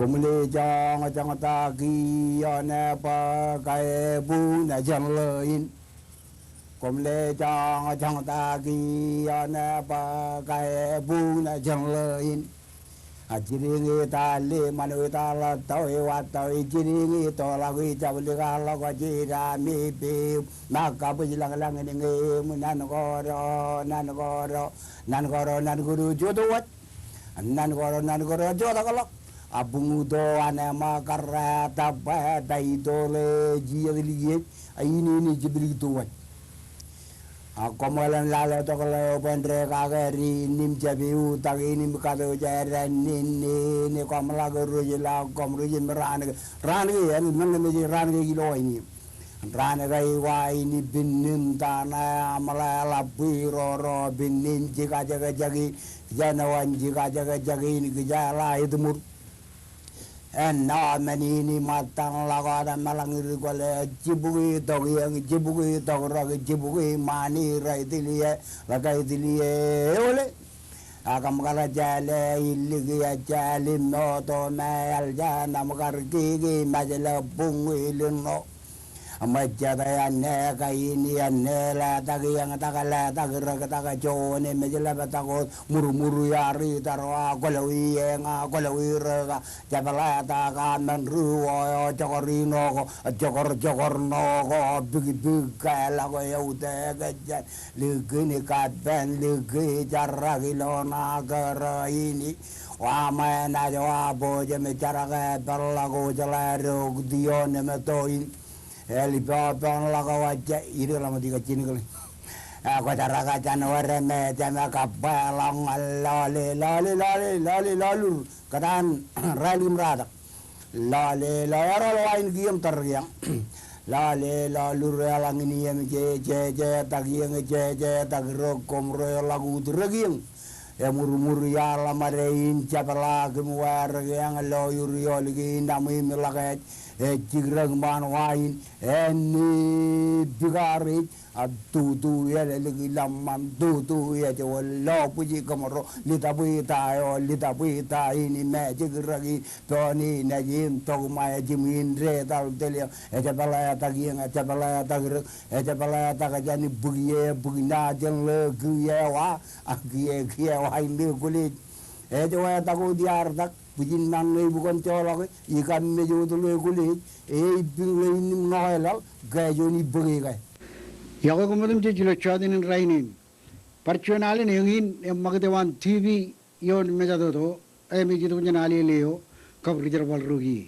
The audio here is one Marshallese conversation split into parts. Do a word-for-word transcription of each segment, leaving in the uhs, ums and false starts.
Koṃle joñjoñtaki ioon bōk ebuñ jān ḷeo in. Koṃle joñjoñtaki ioon bōk ebuñ jān ḷeo in. A jidiñ i tali ṃanwe tala tau i wa tau i jidiñ i toḷọk i jablikḷọk jidami piu. Ṃōk kabwijlañlañ in ñe im nan koro nan koro nan koro nan koro jota waj. Nan koro nan koro jotakḷọk. A buñuto an ṃōk karra taba ta itoḷe jijet likiej. A in in jiblik to waj. A koṃeḷeḷe lale tok ḷeo bwe en dekake ri in im jab iutak in im kato jān ri in in koṃ ḷak rej ḷọk koṃ rej im raan ke raan ke en men ke mej raan ke ilo in im. Raan ke iwa in i pinnin tana aṃ ḷe ḷap bwe roro pinnin jikajekjek in. Jān eo an jikajekjek in kijeḷā etmur. Āinwōt men in i ṃōttan ḷọk wōt meḷañ ri kwōle jibukwi tok iiō jibukwi tok rōk jibukwi ṃani rej tiliō ḷak ej tiliō eole. Ak ṃōkaj jāle iliki ejālim moto me eḷ jān ṃōkaj kiki mejle buñwi lino. Ṃōjjate āne kain āne letak iiō tak letak rōk tak joone mejle bōk tak wōt murmur iar itar wa kwōlọwi eñ a kwōlọwi rōk a jepḷe tak a men ri wō eo jokor ino ko jokor jokor no ko bikbik ke ḷọk eo te ke jān likin kapen liki jarak ilo ṇa kōrā in. Wa ṃōṇōṇō wa bōjjeme jarak e peḷḷọk ko jeḷā rok ioon emeto in. Eḷ ippān ḷọk wōt jān ilo ḷōmṇak ijjab jinōkḷe. Ā kwōjaraka jān wōt eme jān eme kab bwe ḷọk ñan lale lale lale lale lale lur kōtaan rālik im ratak. Lale lale eroḷ wa in kiiō im tōre kiiō. Lale lale lur eḷaññe in iiō im jeje jetak iiō jeje jetak rōk koṃ rej ḷọk ut rōk iiō. Emurmur iaḷ ṃade in jepḷaak im wārik eañ lo iur iolik in aṃ im ḷak ej ej jikrōk ṃaan wa in āne bikaar ej a tutu elōñ ḷōṃṃan tutu ej wōt lo bwij kōṃro litabwita eo litabwita in im ej jikrōk in pein in ej im tokṃa ej im in detal telio ej jepḷaak iiō ej jepḷaak rōk ej jepḷaak jān bwij e bwij ṇa jān ḷeo kiiō wa a kiiō kiiō wa in ḷeo kwōlej. Ej wātak wōt iar tak bwijin ṇa ṇe bukon joḷọk e ikam mej wōt ḷeo kwōlej e ippin ḷeo in im ṇoke laḷ ke juon ippāke ke. Iọkwe koṃ otemjej ilo jọteen in rainin. Bar juon alen eñin eṃṃakūt eo an TV ioon mejatoto im ej itok jān alele eo kab ri jerbal ro kiiō.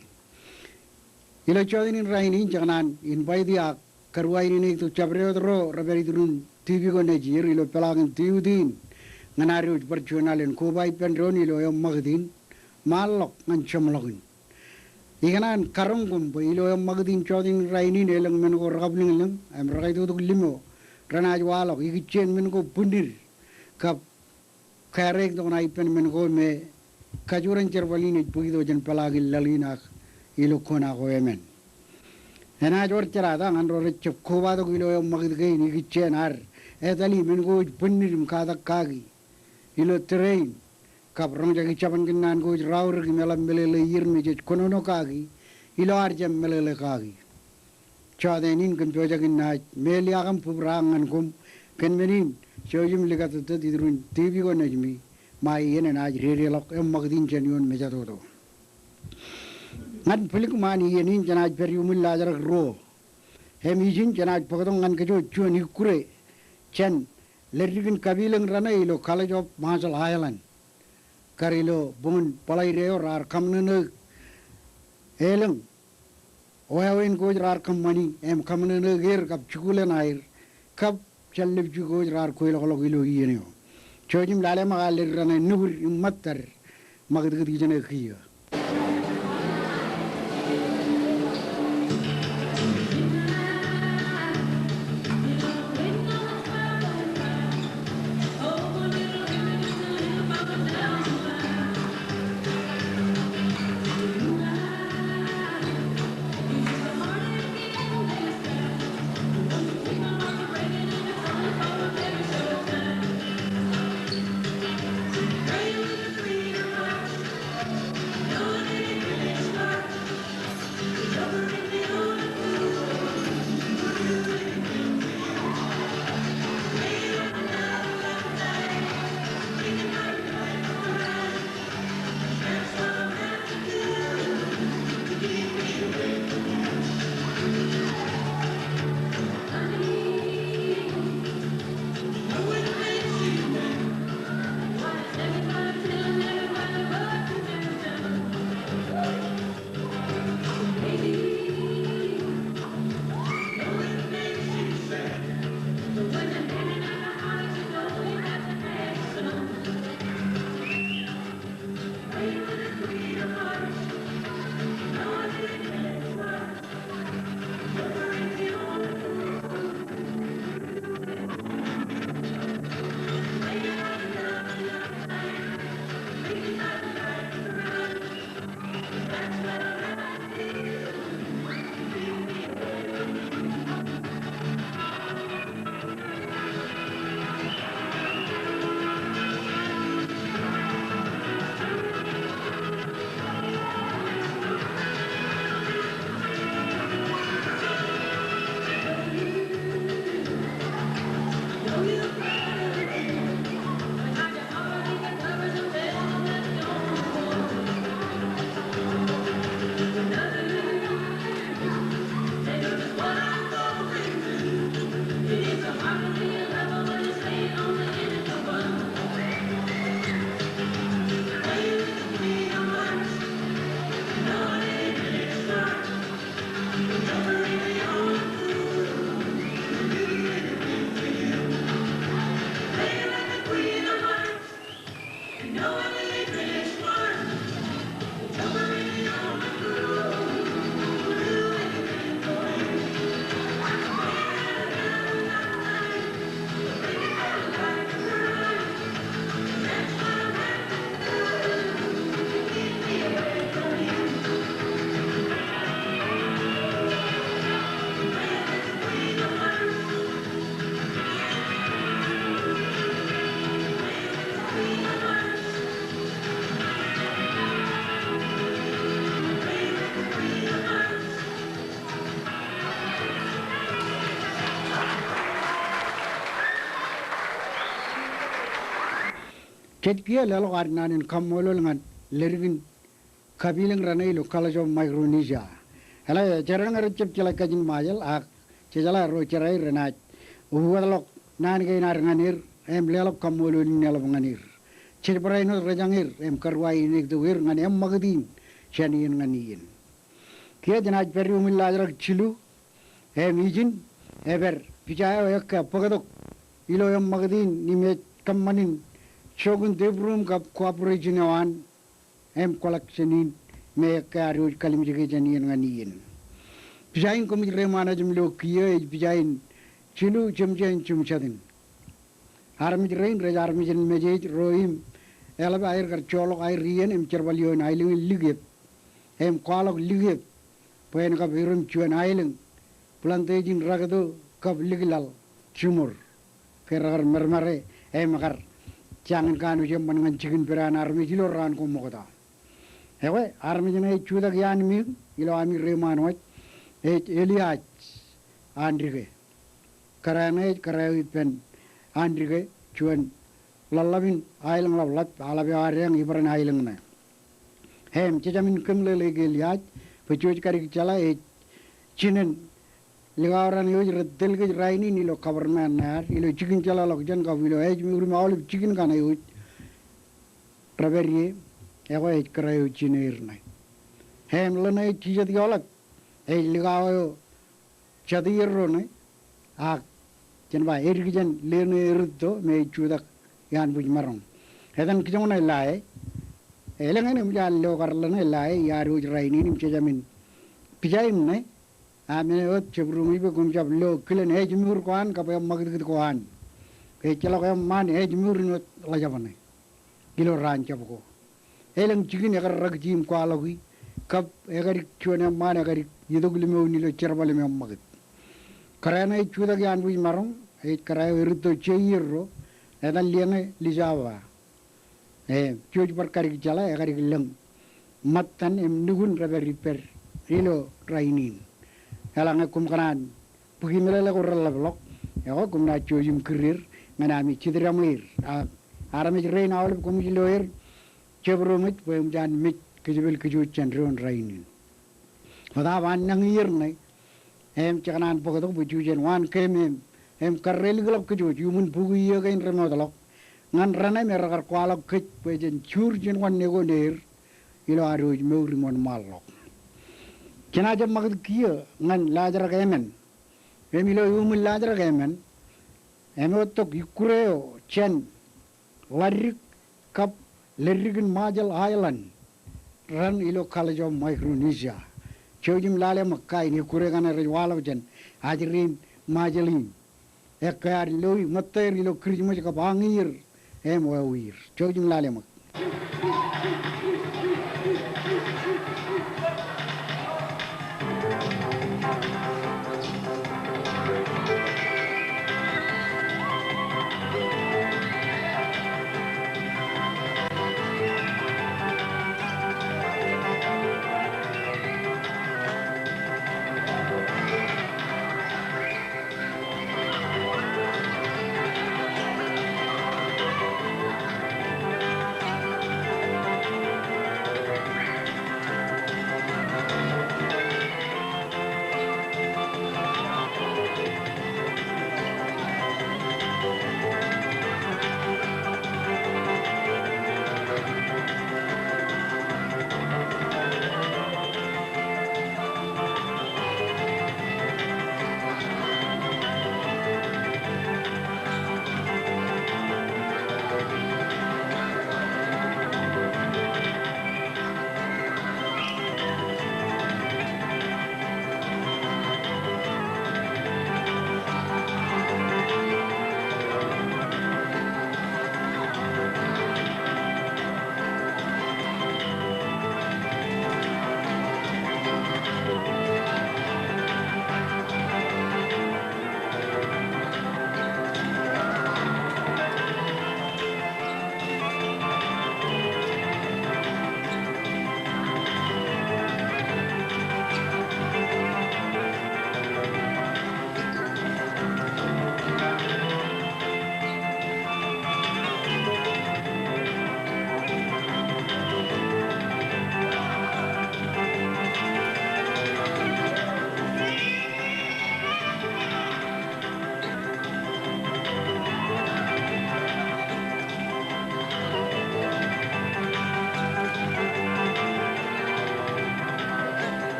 Ilo jọteen in rainin jekōṇaan invite e ak karuwainene tok jabdewōt ro rej pād iturin TV ko Nejier ilo peḷaakin tiutin ñan ad wōj bar juon alen koba ippān doon ilo eṃṃakūt in ṃaanḷọk ñan jeṃḷọkin. Ikōṇaan karoñ koṃ bwe ilo eṃṃakūt in jọteen in rainin elōñ men ko rekabwilōñlōñ im rekaitok tok limo renaaj waḷọk ikijjien men ko bwinnid kab kareik tok ṇa ippān men ko me kajoor in jerbal in ej bōk tok jān peḷaakin laḷ in ak ilo kona ko emān. Enaaj wōr jerata ñan ro rej jab kobatok ilo eṃṃakūt kein ikijjien ad etali men ko ej bwinnid im katak kaki ilo tōre in kab roñjake jabōn kōnnaan ko ej raorōk im eḷap meḷeḷe ier me jej kōnono kaki ilo ad jab meḷeḷe kaki. Jọteen in kōn pojak in naaj mālōtlōt im bōbraak ñan koṃ kōn men in jej im likatōttōt iturin TV ko Nejmi ṃae iien enaaj dedeḷọk eṃṃakūt in jān ioon mejatoto. Ñan bwilik ṃaan iien in jenaaj pād iuṃwin laajrak ruo im ijin jenaaj bōktok ñan kōj juon ikkure jān leddik in kapilōñ raṇe ilo College of Marshall Islands kar ilo boñōn bōḷaide eo raar kaṃōṇōṇōik elōñ wāween ko ej raar kōṃṃani im kaṃōṇōṇōik er kab jikuuḷ eṇ aer kab jān lepju ko ej raar kweilọkḷọk ilo iien eo. Jej im lale ṃōk ad leddik raṇe nukūd im ṃōttad ṃakūtkūt ijeṇe kiiō. Jej kiiō leḷọk ad naan in kaṃṃoolol ñan leddik in kapilōñ raṇe ilo College of Micronesia. Eḷaññe jeran rej jab jeḷā kajin Ṃajeḷ ak jejeḷā ro jerā er renaaj uwōtlọk naan kein ad ñan er im leḷọk kaṃṃoolol in eḷap ñan er. Jej barāinwōt rejañ er im karuwainektok er ñan eṃṃakūt in jān iien ñan iien. Kiiō jenaaj pād iuṃwin laajrak jilu im ijin, ej pād pija eo ekkā bōktok ilo eṃṃakūt in im ej kōṃṃan in jook in tepruum kab cooperation eo an im collection in me ekkā ad wōj kalimjeke jān iien ñan iien. Pija in koṃij reiṃaan aṃ lo kiiō ej pija in jilu jemjein jemjatin. Armej rein rej armej in mejej ro im eḷap aer kar joḷọk aer iien im jerbal ioon aelōñ in Likep im kwaḷọk Likep bwe en kab iroñ juon aelōñ, plantation in Rakto kab Likilal jiṃor ke rekar mermare im ekar jañin ekaanwōj eṃṃan ñan jikin pād an armej ilo raan ko ṃokta. Ekwe, armej ṇe ej jutak iaan meeñ ilo ami reiṃaan wōj ej Elias Andike. Kōrā ṇe ej kōrā eo ippān Andike, juon ḷōḷḷap in aelōñ ḷapḷap, aḷap eo ad eañ ibarāinwōt aelōñ ṇe. Im jejāmin kōm lele ke Elias bwe jej kadik jeḷā ej jinen likao raṇ eo rej tōl kōj rainin ilo government ṇe ad ilo jikin jeḷāḷọkjeṇ kab ilo ājmour im aolep jikin kaṇ eo ej rej pād ie, ekwe ej kōrā eo jine er ṇe. Im ḷōṇe ej jijet ioḷọk ej likao eo jatierro ṇe, ak jen ba edikjān leṇe erūtto me ej jutak iaan bwij maroñ. Etan kijoñ ṇe Lae. Elōñ eṇ eṃōj an lo kar ḷōṇe Lae iaad wōj rainin im jejāmin pija in ṇe. A men eo wōt jabdewōt bwe koṃ jab lo kilen ājmour ko an kab eṃṃakūtkūt ko an. Ejjeḷọk eṃṃaan ājmour in wōt ḷajab ṇe ilo raan jab ko. Elōñ jikin ekar rakiji im kwaḷọki kab ekadik juon eṃṃaan ekadik itok limoun ilo jerbal im eṃṃakūt. Kōrā ṇe ej jutak iaan bwij maroñ ej kōrā eo erūtto jatierro, etan lieñe Lijawa. E, jej bar kadik jeḷā ekadik lōñ ṃōttan im nukun rej pād ippād ilo rainin. Eḷaññe koṃ kōṇaan bōki meḷeḷe ko reḷapḷọk, ekwe koṃ naaj jouj im kūr er ñan ami jitdaṃwe er. A armej rein aolep koṃij lo er jabdewōt bwe eṃōj an mej kōjepel kōj wōj jān doon rainin. Wōt aō ba nañier ṇe im jekōṇaan bōktok bwe jej jen waan keemem im karrelikḷọk kōj wōj iuṃwin bukwi iiō kein remootḷọk ñan raṇe me rekar kwaḷọk kōj bwe jen jur jān wōn eko neer ilo ad wōj mour im wōnṃaanḷọk. Jenaaj eṃṃakūt kiiō ñan laajrak emān. Im ilo iuṃwin laajrak emān, eṃoottok ikkure eo jān ḷaddik kab leddik in Marshall Island raṇ ilo College of Micronesia. Jouj im lale ṃōk kain ikkure kaṇe rej waḷọk jān ajri in Marshall in. Ekkā ad loi ṃōttaer ilo Kirijmej kab añier im wāween. Jouj im lale ṃōk.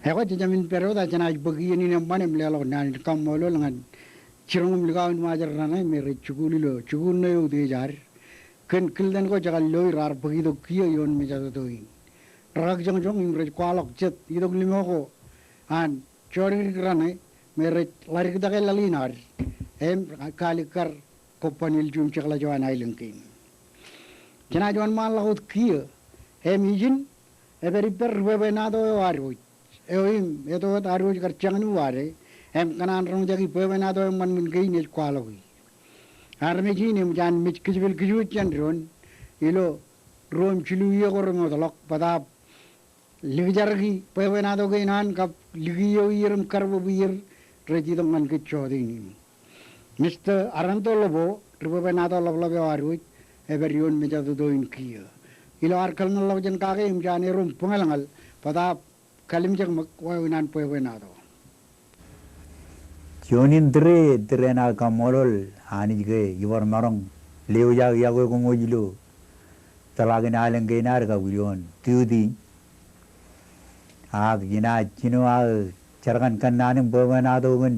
Ekwe, jejāmin pād wōt ak jenaaj bōk iien in eṃṃan im leḷọk naan in kaṃṃoolol ñan jiroñ im likao in Ṃajeḷ raṇe me rej jikuuḷ ilo jikuuḷ ṇe eo utiej ad. Kōn kilten ko jekar lo er raar bōk itok kiiō ioon mejatoto in. Rekakjoñjoñ im rej kwaḷọk jet itok limo ko an jodikdik raṇe me rej ḷaddiktake laḷ in ad im kaalikkar kobban ilju im jekḷaj eo an aelōñ kein. Jenaaj wōnṃaanḷọk wōt kiiō im ijin epād ippān ri bwebwenato eo ad wōj. Eo im eto wōt ad wōj kar jañin uwaade im kōṇaan roñjaki bwebwenato eṃṃan ṃōn kein ej kwaḷọki. Armej in eṃōj an mej kijepel kijooj jān doon ilo ruo im jilu iiō ko remootḷọk bōtaab likjarki bwebwenato kein an kab likio ier im karbōb ier rej itok ñan kōj jọteen in. Mista Aranto Ḷobo, ri bwebwenato ḷapḷap eo ad wōj, epād ioon mejatoto in kiiō. Ilo ad kōḷmānḷọkjeṇ kake eṃōj an erom bōñalñal bōtaab kalimjekmak wāween an bwebwenato. Juon in tōre, tōre eṇ aō kaṃṃoolol Anij ke ibar maroñ lewōj aō iọkwe koṃ wōj ilo peḷaakin aelōñ kein ad kab ilo an duty. Ak inaaj jino aō jar kōn kōnnaan im bwebwenato kōn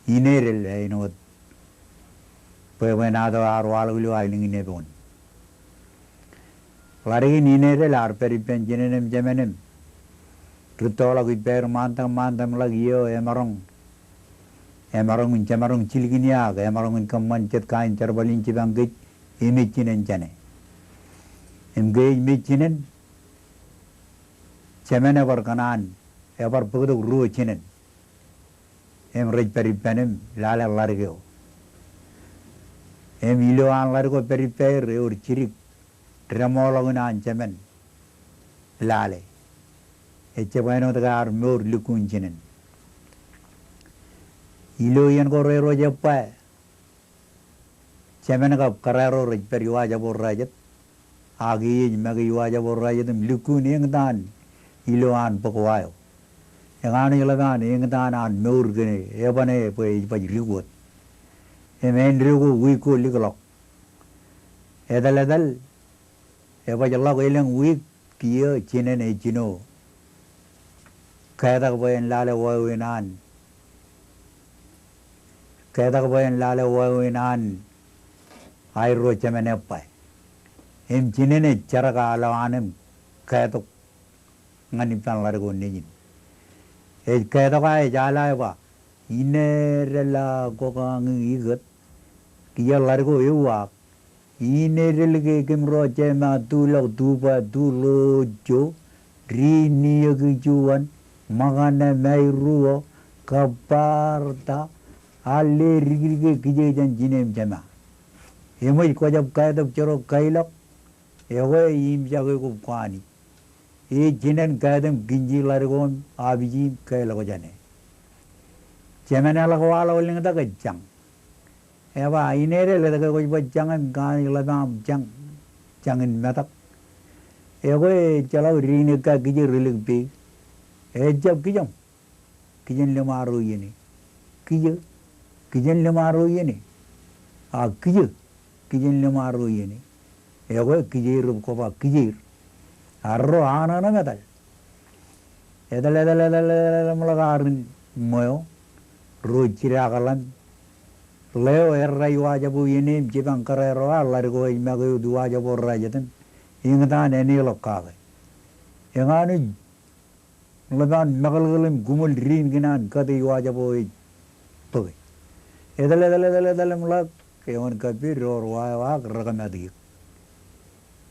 inedel āinwōt bwebwenato ear waḷọk ilo aelōñ in Ebon. Ḷaddik in inedel ear pād ippān jinen im jemān im rūttoḷọk ippāer ṃaantak ṃaantak im ḷak iiō emaroñ, emaroñ in jemaroñ jilkin eō ak emaroñ in kōṃṃan jet kain jerbal in jipañ kōj im ej jinen jāne. Im ke ej mej jinen, jemān ebar kōṇaan, ebar bōktok ruo jinen im rej pād ippān im lale ḷadik eo. Im ilo an ḷadik eo pād ippāer ewōr jidik demoḷọk in an jemān lale. Ejjab āinwōt ke ear mour lukkuun jinen. Ilo iien ko rerooj ebba, jemān kab kōrā ro rej pād iwaajabo rājet. Ak e ej make iwaajabo rājet im lukkuun eñtaan ilo an bōk wa eo. Eñaanij ḷap an eñtaan an mour kōn e, eban e bwe ej baj dik wōt. Im āindeeo ko wiik ko likḷọk. Etal etal, ebaj ḷọk elōñ wiik kiiō jinen ej jino ketak bwe en lale wāween an, ketak bwe en lale wāween an aerro jemān ebba. Im jinen ej jerak aḷo an im ketok ñan ippān ḷadik eo nejin. Ej ketok ak ej ala eba, inedel ak kwōkañi ikōt. Kiiō ḷadik eo euwaak. Inedel ke kōm ro jema tulọk tuba tulojo, ri niōk ijuon, ṃōkane mairuo, kōbbaarta, ale dikdik ke kijeej jān jine im jema. Eṃōj kwōjab kaetōb jerọk kailọk, ekwe im jake kōb kwaanij. E jinen kaetōb kinji ḷadik eo im abiji im kailọk jāne. Jemān eḷak waḷọk lōñtak ej jañ. Eba inedel etke kwōj baj jañ im kaanij ḷap aṃ jañ, jañ in metak. Ekwe ejjeḷọk dikdik ke kijeej ri likpeik. Ejjab kijoñ. Kijen lōṃaro iien e. Kijo, kijen lōṃaro iien e. A kijo, kijen lōṃaro iien e. Ekwe kijeir eb koba kijeir. Arro anōṇō im etal. Etal, etal, etal, etal, etal im ḷak arin ṃweo. Ro jidaak ḷaṃ. Ḷeo errā iwaajabo iien e im jipañ kōrā ro ak ḷadik eo ej make wōt iwaajabo rājet im eñtaan eneḷọk kake. Eñaanij ḷap an meḷeḷe im kuṃwin diin kōn an kate iwaajabo ej bōke. Etal, etal, etal, etal im ḷak, eoon kapped ewōr wa eo ak rekōmatiik.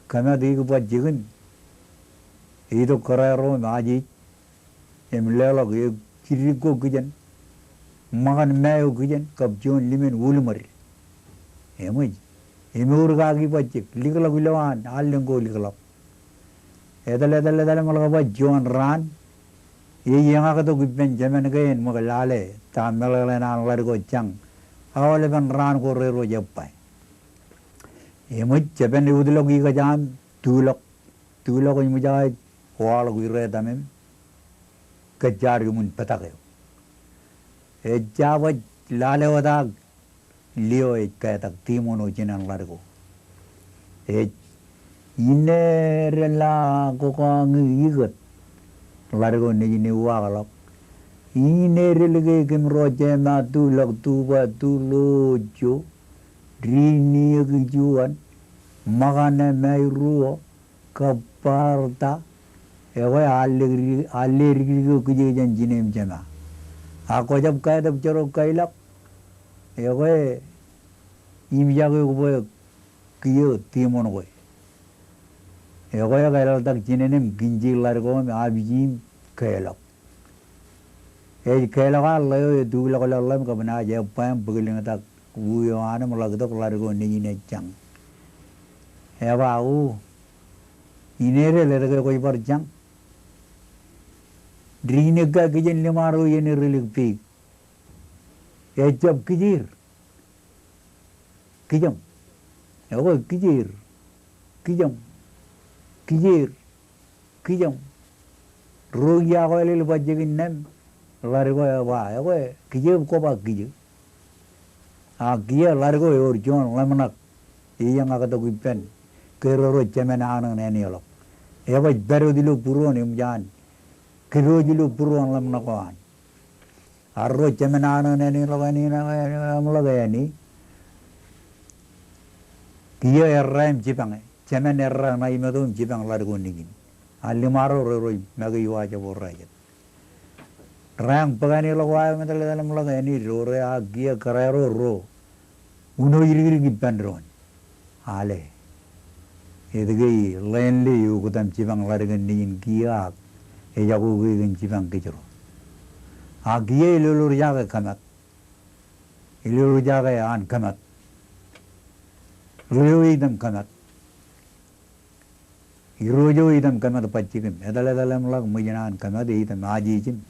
Kōmatiik bajjek in. Eitok kōrā ro im ajej. Im leḷọk eok jiddik ko kijen. Ṃōkan ma eo kijen, kab juon limen uliṃōd. Eṃōj. Emour kaki bajjek, likḷọk ilowaan, allōñ ko likḷọk. Etal, etal, etal im ḷak baj juon raan. Ej eñaktok ippān jemān kein ṃōk lale, ta meḷeḷein an ḷadik eo jañ. Aolepen raan ko rerooj ebba. Eṃōj, jepen eutiḷọk ikōjaam, tuḷọk. Tuḷọk im ej waḷọk iretaṃ im kōjjaad iṃwin petak eo. Ejja baj lale wōt ak lio ej ketak tiṃoṇ eo jinen ḷadik eo. Ej inedel ak kwōkañi ikōt. Ḷadik eo nejin ej uwaakḷọk. Inedel ke kōm ro jema tulọk tuba tulojo, diin eok ijuon, ṃōkane mairuo, kab bar ta, ekwe, a ledikdik, a ledikdik eo kijeek jān jinen jema. Ak kwōjab kaetōpjerok kailọk, ekwe, im ejako eok bwe kiiō tiṃoṇ kwe. Ekwe, ekāāltak jinen im kinjeḷ ḷadik eo im apij im keḷọk. Ej keḷọk an ḷeo etuklọklọk ḷọk im kab naaj ebba im bōklōñtak u eo an im ḷak itok ḷadik eo nejin ej jañ. Eba, o, inedel etke kwōj bar jañ? Diin ekka kijen liṃaro iien edelik peik. Ejab kijeer. Kijeṃ. Ekwe, kijeer. Kijeṃ. Kijeer. Kijeṃ. Ro kiiō ak ālel bajjek in naan ḷadik eo eba, ekwe, kijeeb kwō ba kije. Ak kiiō ḷadik eo ewōr juon ḷōmṇak. Ej eñaktok ippān ke ro ro jemān anōn āneḷọk. Ebaj pād wōt ilo būruon eṃōj an kōpooj ilo būruon ḷōmṇak eo an. Ak ro jemān anōn āneḷọk, āneḷọk, āneḷọk, āne. Kiiō errā im jipañ, jemān errā ṇa imeto im jipañ ḷadik eo nejin. Ak liṃaro rerein make iowa jab orra jet. Reañ bōk āneḷọk wa eo im etal etal im ḷak āne doore, ak kiiō kōrā ro ro uno idikdik ippān doon. Ale, etke ḷeeṇ ḷe eoktam jipañ ḷadik eo nejin kiiō ak ejako ke kōn jipañ kōjro? Ak kiiō elolorjake kōmat. Elolorjake an kōmat. Ri eo eitan kōmat. Irooj eo eitan kōmat bajjek im etal etal im ḷak ṃwijin an kōmat eitan ajej im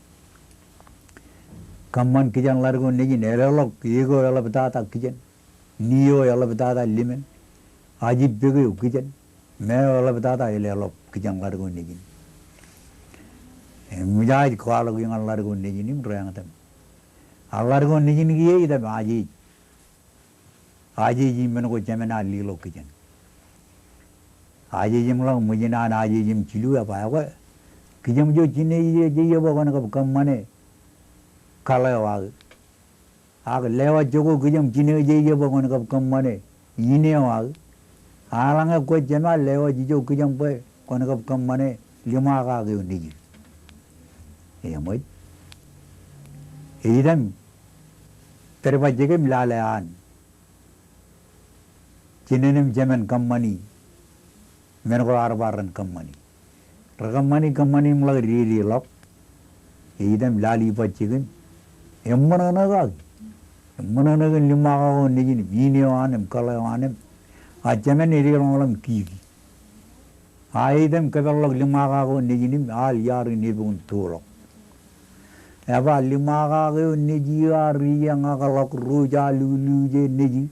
kōṃṃan kijen ḷadik eo nejin, eḷḷọk ek eo eḷaptata kijen. Ni eo eḷaptata limān, ajippeik eo kijen, me eo eḷaptata eḷḷọk kijen ḷadik eo nejin. Eṃōj aō kwaḷọk ñan ḷadik eo nejin im reañ itam. Ak ḷadik eo nejin kiiō itam ajej. Ajej im men ko jemān an liḷọk kijen. Ajej im ḷọk ṃwijin an ajej im jilu eba, ekwe, kijeṃ ijo jine eo ej iiō bwe kwōn kab kōṃṃane kaḷ eo aō. Ak lewōj jokwe kijeṃ jine eo ej iiō bwe kwōn kab kōṃṃane ine eo aō. Eḷaññe kwe jema, lewōj ijo kijeṃ bwe kwōn kab kōṃṃane liṃakak eo nejin. Eṃōj. Eitan pād bajjek im lale an jinen im jemān kōṃṃani men ko ear ba ren kōṃṃani. Rekōṃṃani, kōṃṃani im ḷak dedeḷọk. Eitan lale bajjek im eṃṃōṇōṇō kaki. Eṃṃōṇōṇō kōn liṃakak eo nejin im ine eo an im kaḷ eo an im. A jemān edeḷọñḷọk im kiki. A eitan kōpeḷḷọk liṃakak eo nejin im al iar in epukun tuḷọk. Eba liṃakak eo nejin ear iiōñakḷọk ruj aluluje nejin.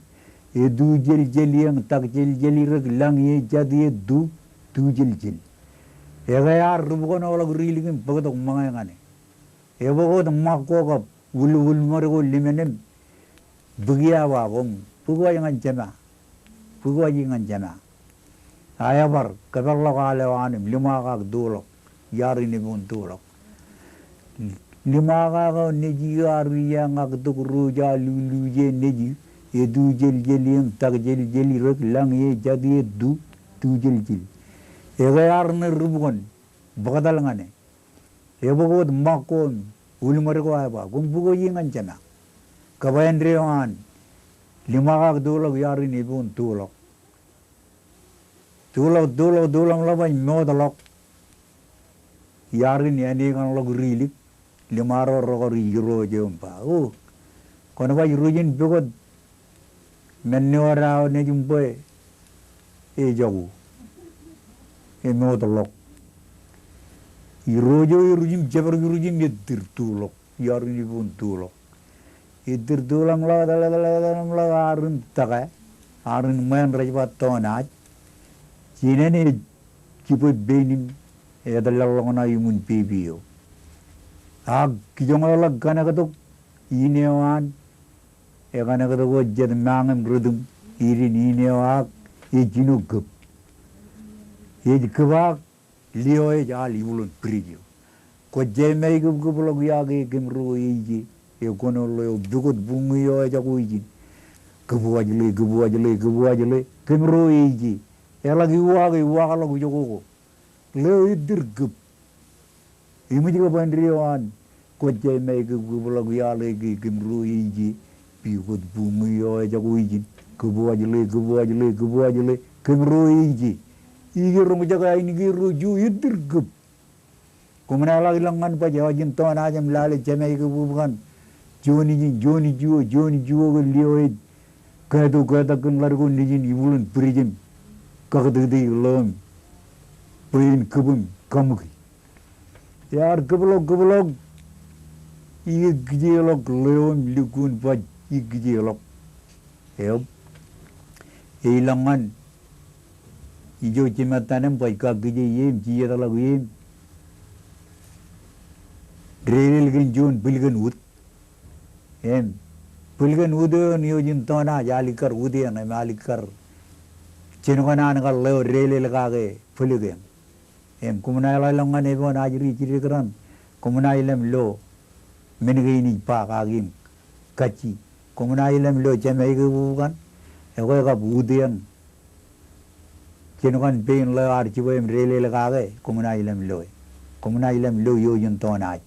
Etujeljel eōñ takjeljel irōk lañ ie jat ie tu, tujeljel. Ekwe ear rubukōn ḷọk rilik im bōktok ṃōñā ñan e. Ebōk wōt ṃakko kab wūl, wūl ṃōd ko limān im bōk ia ba, koṃ bōk waj ñan jema. Bōk waj ñan jema. A ebar kōpeḷḷọk al eo an im liṃakak tuḷọk. Iar in epukun tuḷọk. Liṃakak eo nejin ear iiōñaktok ruj aluluje nejin. Etujeljel eōñ takjeljel irōk lañ ie jat ie tu, tujeljel. Ekwe ear ṇe rubukōn bōktok ñan e. Ebōk wōt ṃakko im wūl ṃōd ko eba, koṃ bōk waj ñan jema. Kab āindein eo an liṃakak tuḷọk iar in epukun tuḷọk. Tuḷọk, tuḷọk, tuḷọk im ḷak baj mootḷọk. Iar in ānekan ḷọk rilik. Liṃaro rekar ij irooj eo im ba, o, kwōn baj ruj in pukot men eo ad aō nejin bwe ejako. Emootḷọk. Irooj eo eruj im jepḷọk iruj im ettir tuḷọk. Iar in epukun tuḷọk. Ettir tuḷọk im ḷak, etal etal etal im ḷak, ear in tōke. Ear in ṃween rej ba to naaj. Jinen ej jibwe pein im etōllọk ṇa iṃwin pepe eo. Ak kijoñ eo ḷọk kanaktok ine eo an, ekanaktok wōt jet mañ im rūtūṃ, ej in ine eo ak ej jino kōp. Ej kōp ak lio ej al ibuḷōn bridge eo. Kwōj jemaikūbkūbḷọk iọkwe, kōm ro eije. Ekōnono ḷeo pukot buññe eo ejako ijin. Kōbuwajle, kōbuwajle, kōbuwajle, kōm ro eije. Eḷak iwaak, iwaakḷọk ijoko ko. Ḷeo ettōr kōb. Eṃōj kab āindein eo an, kwōj jemaikūbkūbḷọk iọkwe, kōm ro eije. Pukot buññe eo ejako ijin. Kōbuwajle, kōbuwajle, kōbuwajle, kōm ro eije. Ije roñjake ainikien ro juon ettōr kōb. Koṃ naaj ḷọk ilọk ñan baj eo ej in tọọnaaj im lale jemaikūbkūb kaṇ. Juon ijin, juon ijo, juon ijo ke lio ej kato katak kōn ḷadik eo nejin, ibwilōn bwidej im kakūtkūt ḷeo im bwe en kōb im kaṃōki. Ear kōbḷọk, kōbḷọk. Ikijjeḷọk ḷeo im lukkuun baj, ikijjeḷọk. Eo. Eilọk ñan ijo jimettan im baj kakkije ie im jijetḷọk ie im deḷeḷ kōn juon bwilkōn ut. Im bwilkōn ut eo, eo ej in tọọnaaj, alikkar ut eṇ im alikkar jinokan an kar ḷeo deḷeḷ kake bwilkōn. Im koṃ naaj ḷọk ilọk ñan epoon ajri jidikdik raṇ. Koṃ naaj lem lo men kein ij ba kaki im kajji. Koṃ naaj lem lo jemaikūbkūb kaṇ. Ekwe kab ut eṇ. Jinokan pein ḷeo ear jibwe im deḷeḷ kake, koṃ naaj lem loe. Koṃ naaj lem lo eo ej in tọọnaaj.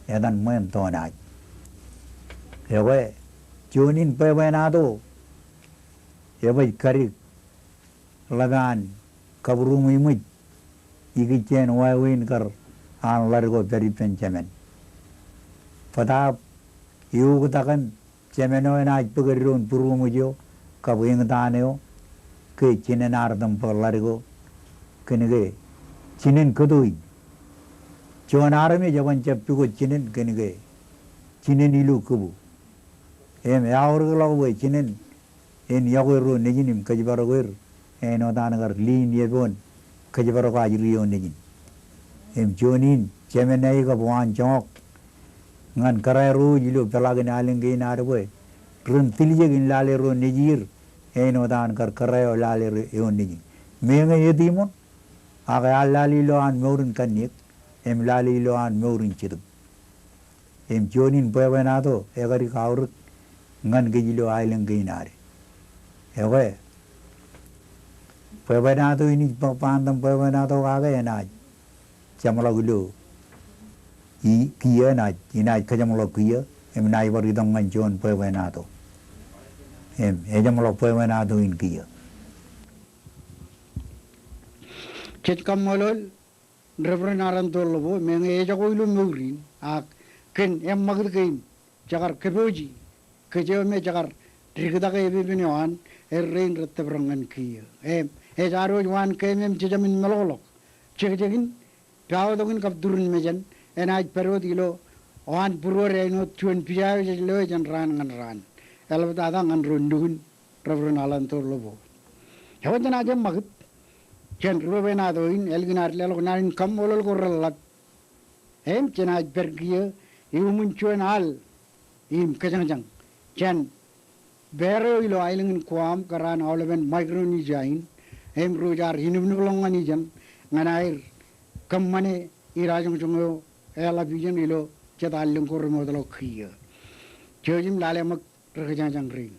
Etan ṃweo in tọọnaaj. Ekwe, juon in bwebwenato, ebaj kadik ḷap an kabūroṃōj ṃōj ikijjien wāween kar an ḷadik eo pād ippān jemān. Bōtaab eoktak im jemān eo enaaj bōk eddoin būroṃōj eo kab eñtaan eo ke jinen ad tōm bōk ḷadik eo. Kōnke jinen kōto in. Juon armej eban jab pukot jinen kōnke jinen ilo kōbu. Im eaorōkḷọk bwe jinen en yokwe ro nejin im kōjparok er, āinwōt an kar lin epoon kōjparok ajri eo nejin. Im juon in, jemān eo kab waan joñak ñan kōrā ro ilo peḷaakin aelōñ kein ad bwe ren tiljek in lale ro nejier, āinwōt an kar kōrā eo lale ro eo nejin. Meñe etiṃoṇ, ak ear lale ilo an mour in kanniōk, im lale ilo an mour in jetōb. Im juon in bwebwenato ekadik aorōk ñan kōj ilo aelōñ kein ad. Ekwe, bwebwenato in ij ba, bwe an tōm bwebwenato kake enaaj jeṃḷọk ilo i-, kiiō, enaaj, inaaj kajeṃḷọk kiiō, im naaj bar itok ñan juon bwebwenato. Im ejeṃḷọk bwebwenato in kiiō. Jej kaṃṃoolol Reverend Alan Tolobo, meñe ejako ilo mour in, ak kōn eṃṃakūt kein, jekar kōpooji, kōj eo me jekar diktake epepen eo an, errein rej tōprak ñan kiiō. Im, ej ad wōj waan keemem jejāmin meḷọkḷọk. Jekjekin, paotok in kab turin mejān, enaaj pād wōt ilo waan būruod āinwōt juon pija eo jej loe jān raan ñan raan. Eḷaptata ñan ro nukun Reverend Alan Tolobo. Ekwe jenaaj eṃṃakūt jān ri bwebwenato in, ālikin ad leḷọk naan in kaṃṃoolol ko reḷap. Im jenaaj pād kiiō iuṃwin juon al im kōjañjañ jān bear eo ilo aelōñ in Guam kōrā an aolepen Micronesia in, im ro jaar inepnepḷọk ñan ijeṇ, ñan aer kōṃṃane idajoñjoñ eo eḷap ijeṇ ilo jet allōñ ko remootḷọk kiiō. Jouj im lale ṃōk ri kōjañjañ rein.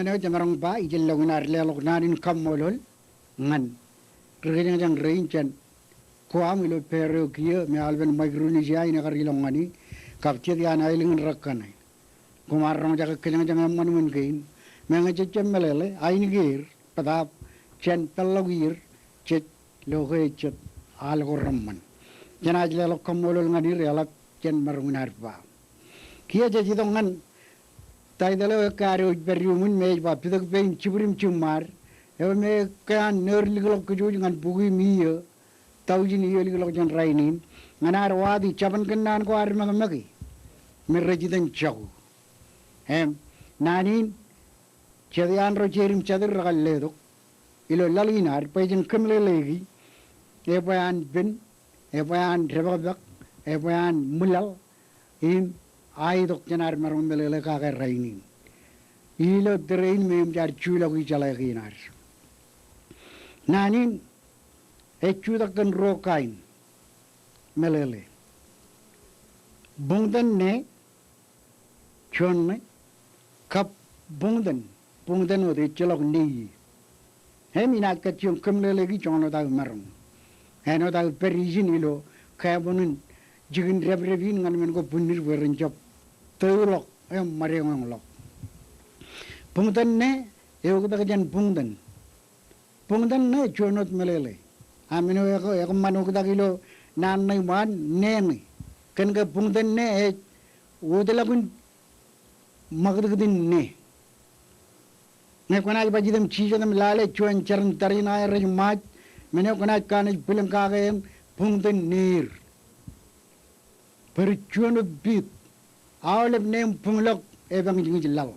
Āinwōt jemaroñ ba ijellọkin ad leḷọk naan in kaṃṃoolol ñan ri kōjañjañ rein jān Guam ilo Peru kiiō me aolepen Micronesia in ekar ilọk ñan e kab jet iaan aelōñ in rekaṇe. Koṃ ar roñjake kōjañjañ eṃṃan wōn kein. Meñe jej jab meḷeḷe, ainikieir bōtaab jān peḷḷọk ier jej lo ke jet al ko reṃṃan. Jenaaj leḷọk kaṃṃoolol ñan er eḷap jān maroñ in ad ba. Kiiō jej itok ñan taitōl eo ekkā ad ej pād iuṃwin me ej ba Pitōk Pein Jibwid im Jiṃṃaad, eo me ekkā an nōōr likḷọk kōj ñan bukwi im iiō, tọujin iiō likḷọk jān rainin, ñan ad wati jabōn kōnnaan ko ad mekmeki me rej iten jako. Im naan in, jet iaan ro jeid im jatid rekar letok ilo laḷ in ad bwe jen kōmeḷeḷeiki, ebwe an pen, ebwe an depakpak, ebwe an ṃwilaḷ, im aetok jān ad maroñ meḷeḷe kake rainin. Ilo tōre in me eṃōj ad juḷọk ijeḷā kein ad. Naan in ej jutak kōn ruo kain meḷeḷe. Buñtōn ne, juon ṇe, kab buñtōn, buñtōn wōt ejjeḷọk ne ie. Im inaaj kajjioñ kōmeḷeḷeiki joñan wōt aō maroñ. Āinwōt aō pād ijin ilo kābwin in jikin dāpdāp in ñan men ko bwinnid bwe ren jab tōrḷọk im ṃadeñoñḷọk. Buñtōn ne eoktak jān buñtōn. Buñtōn ne juon wōt meḷeḷe. A men eo ekō, ekōṃṃan oktak ilo naan ṇe iṃaan, ne ṇe. Kōn ke buñtōn ne ej wōtlọk in ṃakūtkūt in ne. Ñe kwōnaaj baj item jijet im lale juon jar in tariṇae rej ṃaaj, men eo kwōnaaj kanooj bwilōñ kake en buñtōn neer. Bōd juon wōt piit. Aolep ne im buñlọk epañjñij laḷ.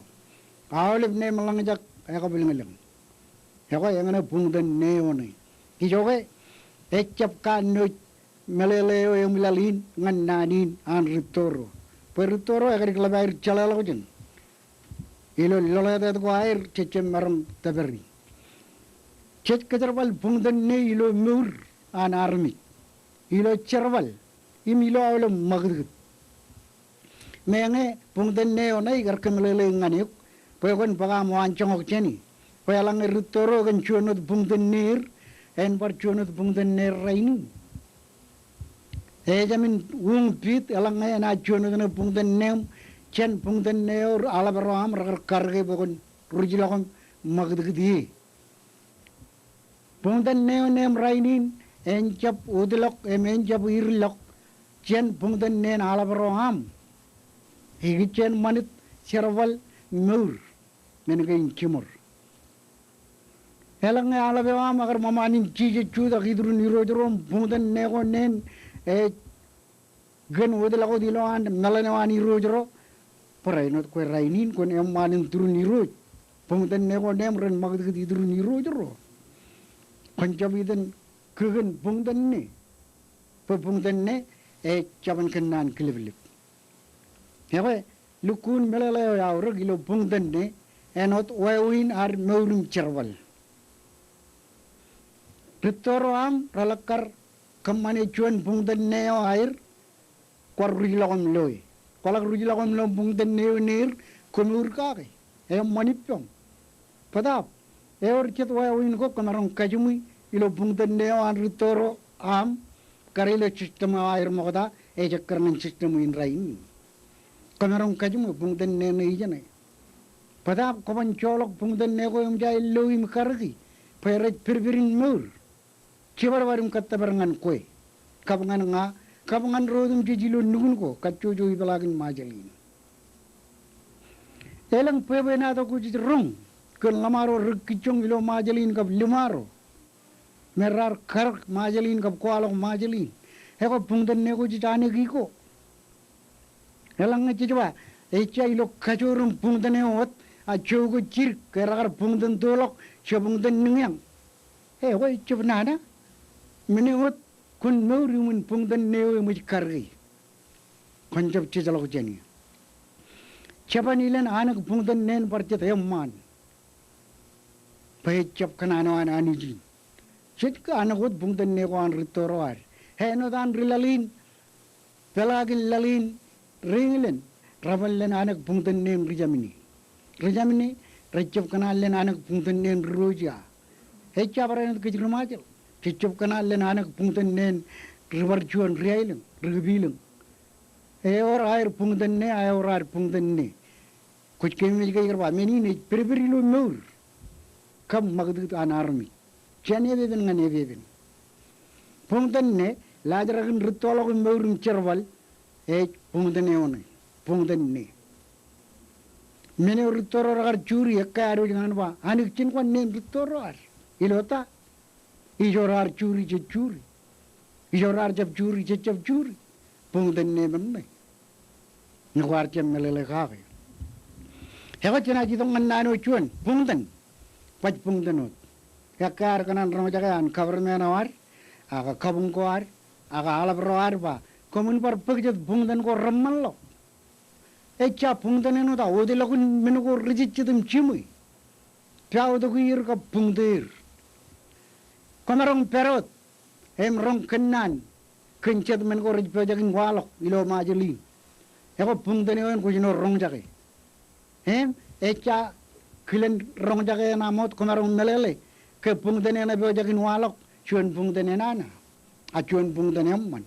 Aolep ne im ḷōñjak ekabwilōñlōñ. Ekwe eñṇe buñtōn ne eo ṇe. Ijoke ejjab kanooj meḷeḷe eo eṃwilaḷ in ñan naan in an rūtto ro. Bwe rūtto ro ekar ḷap aer jeḷāḷọkjeṇ. Ilo loḷetet ko aer jej jab maroñ tōpari. Jej kōjerbal buñtōn ne ilo mour an armej, ilo jerbal, im ilo aolep ṃakūtkūt. Meñe buñtōn ne eo ṇe ikar kōmeḷeḷe ñan eok bwe kwōn bōk aṃ waanjoñak jāne. Bwe eḷaññe rūtto ro kōn juon wōt buñtōn neer, en bar juon wōt buñtōn neer rainin. Ejāmin uñpiit eḷaññe enaaj juon wōt ṇe buñtōn neeṃ jān buñtōn ne eo aḷap ro aṃ rekar karōke bwe kwōn rujḷọk im ṃakūtkūt ie. Buñtōn ne eo neeṃ rainin en jab wōtlọk im en jab irḷọk jān buñtōn neen aḷap ro aṃ. Ikijjien ṃanit, jerbal, mour, men kein jiṃor. Eḷaññe aḷap eo aṃ ekar ṃōṃaan in jijet jutak iturin irooj ro im buñtōn ne ko neen ej kōn wōtlọk wōt ilowaan meḷan eo an irooj ro, barāinwōt kwe rainin kwōn eṃṃaan in turin irooj. Buñtōn ne ko neeṃ ren ṃakūtkūt iturin irooj ro. Kwōn jab iten kōkōn buñtōn ne. Bwe buñtōn ne ej jabōn kōnnaan kileplep. Ekwe, lukkuun meḷeḷe eo eaorōk ilo buñtōn ne, āinwōt wāween ad mour im jerbal. Rūtto ro aṃ reḷak kar kōṃṃane juon buñtōn ne eo aer, kwaar rujḷọk im loe. Kwaḷọk rujḷọk im lo buñtōn ne eo neer, komour kake. Eṃṃan ippaṃ. Bōtaab, ewōr jet wāween ko kwōmaroñ kajiṃwe ilo buñtōn ne eo an rūtto ro aṃ, kar ilo system eo aer ṃokta, ejekkar ñan system in rainin. Kwōmaroñ kajiṃwe buñtōn ne ṇe ijeṇe. Bōtaab kwōban joḷọk buñtōn ne ko eṃōj aer lo im karōki, bwe rej pedped in mour. Jibadbad im kōttōpar ñan kwe, kab ñan ña, kab ñan ro otemjej ilo nukun ko, kajjojo ipeḷaakin Ṃajeḷ in. Elōñ bwebwenato ko jej roñ kōn ḷōṃaro ri-Kijjoñ ilo Ṃajeḷ in kab liṃaro me raar karōk Ṃajeḷ in kab kwaḷọk Ṃajeḷ in. Ekwe buñtōn ne ko jej anōki ko. Eḷaññe jej ba, ejja ilo kajoor im buñtōn eo wōt, a, jouj ko jidik, ke rekar buñtōn toḷọk, je buñtōn niñeañ. Ekwe ejab nana. Men eo wōt kwōn mour iuṃwin buñtōn ne eo eṃōj karōki. Kwōn jab jejḷọk jāne. Jeban ilen anōk buñtōn neen bar jet eṃṃaan. Bwe ejab kōṇaan eo an Anij in. Jej ke anōk wōt buñtōn ne ko an rūtto ro ad. Āinwōt an ri laḷ in, peḷaakin laḷ in, ri Iñlen, reban len anōk buñtōn ne im ri Jāmani. Ri Jāmani, Rej jab kōṇaan leen anōk buñtōn neen ri Rosia. Ejja bar āinwōt kōj ri Ṃajeḷ. Jej jab kōṇaan leen anōk buñtōn neen ri bar juon, ri aelōñ, ri kipilōñ. Ewōr aer buñtōn ne, ewōr aer buñtōn ne. Kwōj keememej ke ikar ba, men in ej pedped ilo mour kab ṃakūtkūt an armej jān epepen ñan epepen. Buñtōn ne, laajrak in rūttoḷọk im mour im jerbal, ej buñtōn eo ṇe, buñtōn ne. Men eo rūtto ro rekar juri, ekkā ad wōj ñan ba, anōk jin kōn neen rūtto ro ad. Ilo ta? Ijo raar juri jej juri. Ijo raar jab juri jej jab juri. Buñtōn ne men ṇe. Ñe kwaar jab meḷeḷe kake. Ekwe jenaaj itok ñan naan eo juon, buñtōn. Baj buñtōn wōt. Ekkā ad kōṇaan roñjake an government eo ad, ak kabuñ ko ad, ak aḷap ro ad ba, koṃwin bar bōk jet buñtōn ko reṃṃanḷọk. Ejja buñtōn āinwōt aō wōtlọk in men ko rijejjet im jiṃwe. Pād tok ier kab buñtō er. Kwōmaroñ pād wōt im roñ kōnnaan kōn jet men ko rej pojak in waḷọk ilo Ṃajeḷ in. Ekwe buñtōn eo eṇ kwōj ilo roñjake. Im ejja kilen roñjake eṇ aṃ wōt, kwōmaroñ meḷeḷe ke buñtōn eṇ epojak in waḷọk juon buñtōn enana, a juon buñtōn eṃṃan.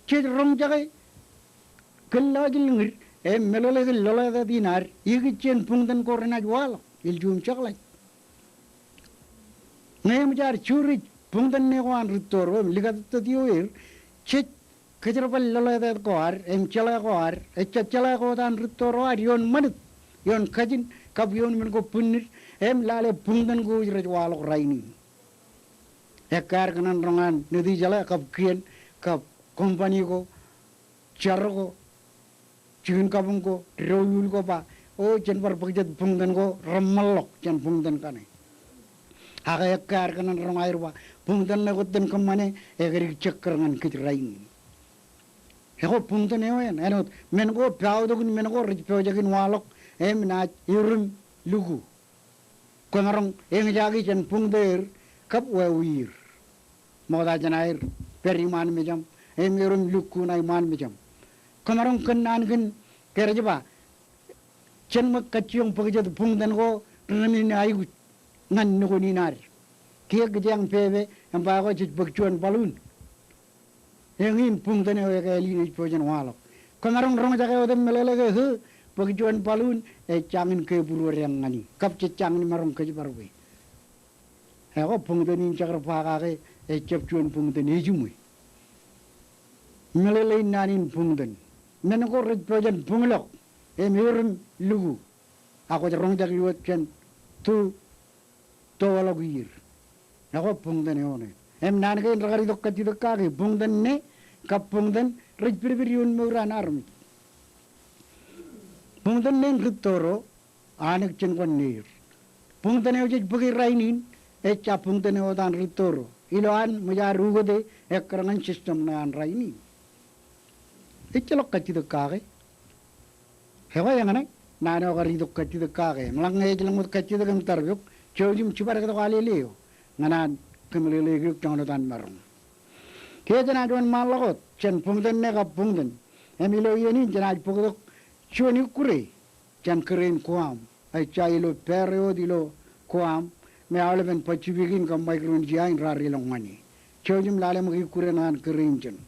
Jej roñjake kōn lọjilñid im meḷeḷe kōn lolotōt in ad ikijjien buñtōn ko renaaj waḷọk ilju im jekḷaj. Ñe eṃōj ad juri buñtōn ne ko an rūtto ro im likatōttōt ioer, jej kōjerbal lolotōt ko ad im jeḷā ko ad, ejja jeḷā ko wōt an rūtto ro ad ioon ṃanit, ioon kajin, kab ioon men ko bwinnid, im lale buñtōn ko rej waḷọk rainin. Ekkā ad kōṇaan roñ an netijeḷā kab kien kab company ko, jar ko, jikin kabuñ ko, doulul ko ba, o jen bar bōk jet buñtōn ko reṃṃanḷọk jān buñtōn kaṇe. Ak ekkā ad kōṇaan roñ aer ba, buñtōn ṇe kwōj itōn kōṃṃane, ekar jikkar ñan kōj rainin. Ekwe buñtōn eo eṇ, āinwōt men ko, pād tok in men ko rej pojak in waḷọk, im naaj erom lukkuun. Kwōmaroñ eñjake jān buñtō er kab wāween er. Ṃokta jān aer pād iṃaan mejaṃ im erom lukkuun aṃ iṃaan mejaṃ. Kwōmaroñ kōnnaan kōn ke rej ba, jen ṃōk kajjioñ bōk jet buñtōn ko renaaj aikuj ñan nukun in ad. Kiiō kōjeañ pepe im ba ekwe jej bōk juon balloon. Eñin buñtōn eo ekāāl in ej pojak in waḷọk. Kwōmaroñ roñjake wōt im meḷeḷe ke, e, bōk juon balloon, ejjañin kebūruod eñ ñan e. Kab jejjañin maroñ kōjparok e. Ekwe buñtōn in jekar ba kake, ejjab juon buñtōn ejiṃwe. Meḷeḷein naan in buñtōn. Men ko rej pojak in buñḷọk im erom lukkuun. Ak kwōj roñjake wōt jān to toḷọk ier. Ekwe buñtōn eo ṇe. Im naan kein rekar itok kajjitōk kake, buñtōn ne kab buñtōn rej pedped ioon mour an armej. Buñtōn ne in rūtto ro, anōk jān kōn neer. Buñtōn eo jej bōke rainin, ejja buñtōn eo wōt an rūtto ro. Ilo an ṃōj ad ukōte ekkar ñan system ṇe an rainin. Ejjeḷọk kajjitōk kake. Ekwe eñṇe, naan eo kar itok kajjitōk kake. Im ḷak ñe ej lōñ wōt kajjitōk im tarbok, jouj im jibadektok alele eo ñan an kōmeḷeḷeik eok joñan wōt an maroñ. Ke jenaaj wōnṃaanḷọk wōt jān buñtōn ne kab buñtōn. Im ilo iien in jenaaj bōktok juon ikkure jān kōrā in Guam. Ejja ilo pād eo wōt ilo Guam, me aolepen Pacific in kab Micronesia in raar ilọk ñan e. Jouj im lale ṃōk ikkure ṇe an kōrā in jān.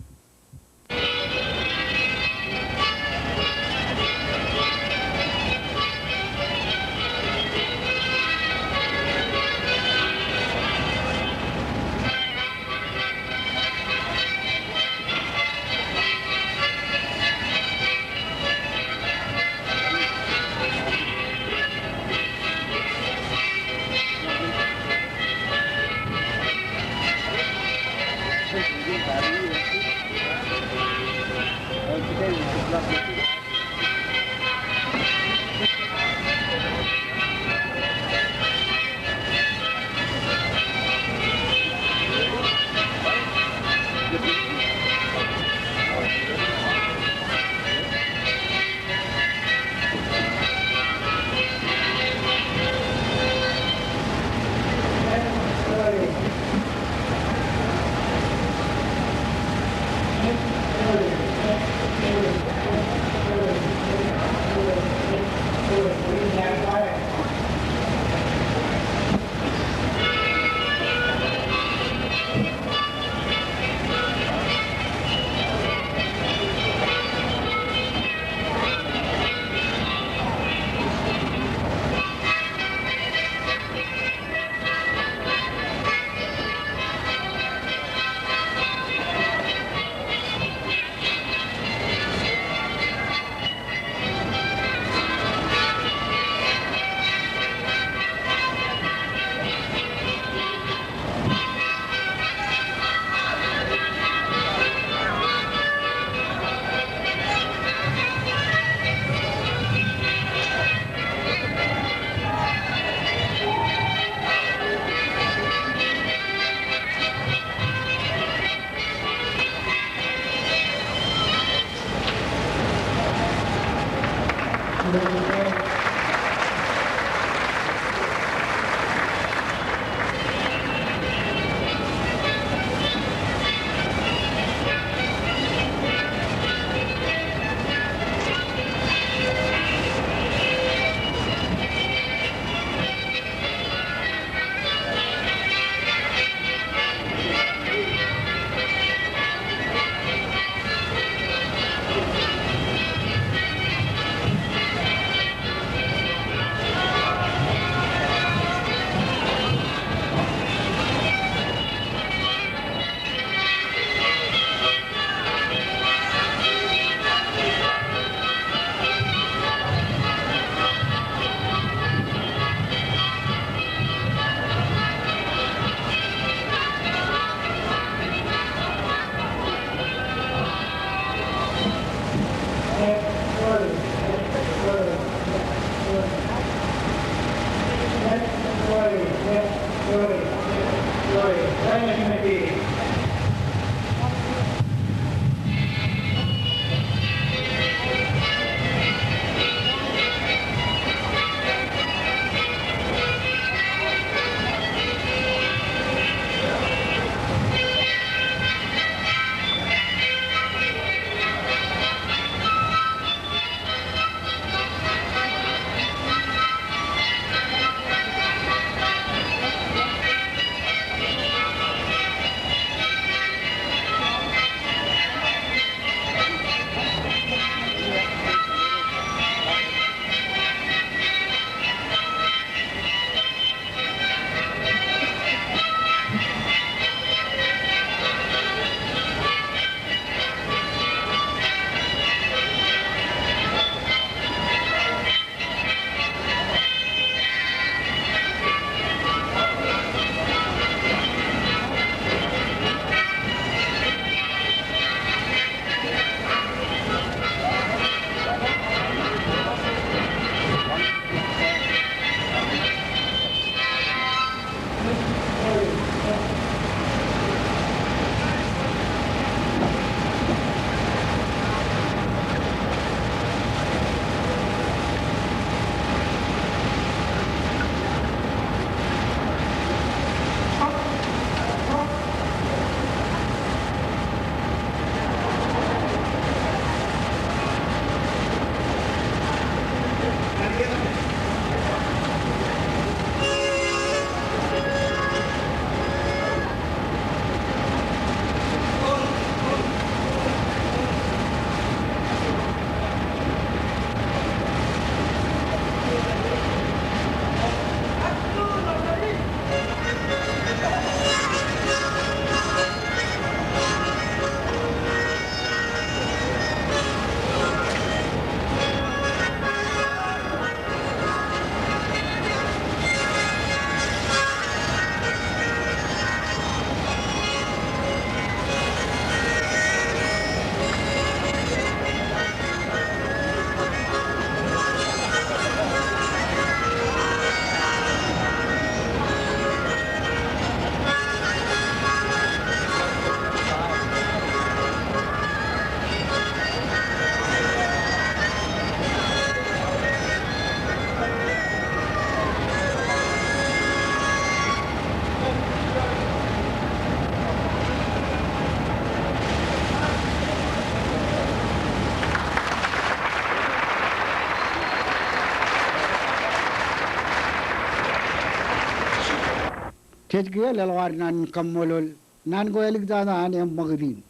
Jej kiiō leḷọk ad naan in kaṃṃoolol naan ko āliktata an eṃṃakūt in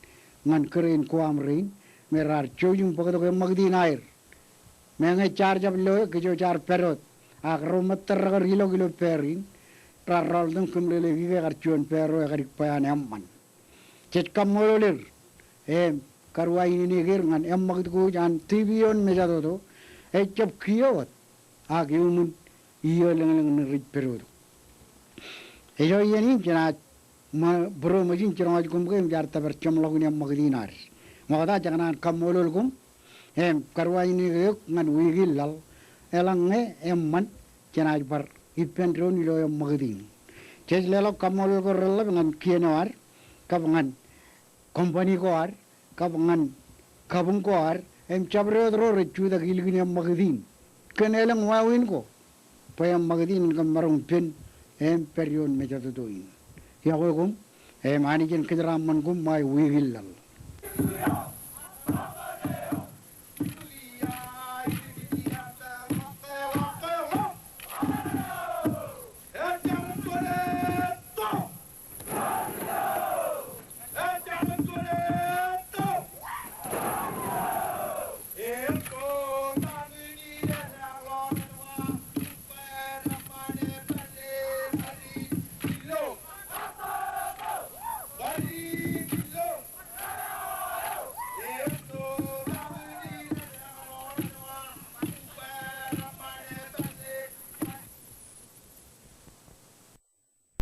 ñan kōrā in Guam rein me raar jouj im bōktok eṃṃakūt in aer. Meñe jaar jab lo e, kōj jaar pād wōt, ak ro ṃōttōr rekar ilọk ilo peer in, raar rọọltok im kōmeḷeḷeik ke ekar juon peer eo ekar bwe an eṃṃan. Jej kaṃṃoolol er im karuwainene er ñan eṃṃakūt ko wōj an TV eo in mejatoto, ejjab kiiō wōt, ak iuṃwin iiō lōñlōñ in rej pedotok. Ej iien in jenaaj ṃōj būroṃōj in jiroñ ej koṃ ke im jaar tōpar jeṃḷọkin eṃṃakūt in ad. Ṃokta jekōṇaan kaṃṃoolol koṃ im karuwainene eok ñan wiik in laḷ, eḷaññe eṃṃan jenaaj bar ippān doon ilo eṃṃakūt in. Jej leḷọk kaṃṃoolol ko reḷḷap ñan kien eo ad, kab ñan company ko ad, kab ñan kabuñ ko ad, im jabdewōt ro rej jutak ilikin eṃṃakūt in kōn elōñ wāween ko bwe eṃṃakūt in en kōm maroñ pen im pād ioon mejatoto in. Iọkwe koṃ, im Anij en kōjeraaṃṃan koṃ ṃae wiik in laḷ.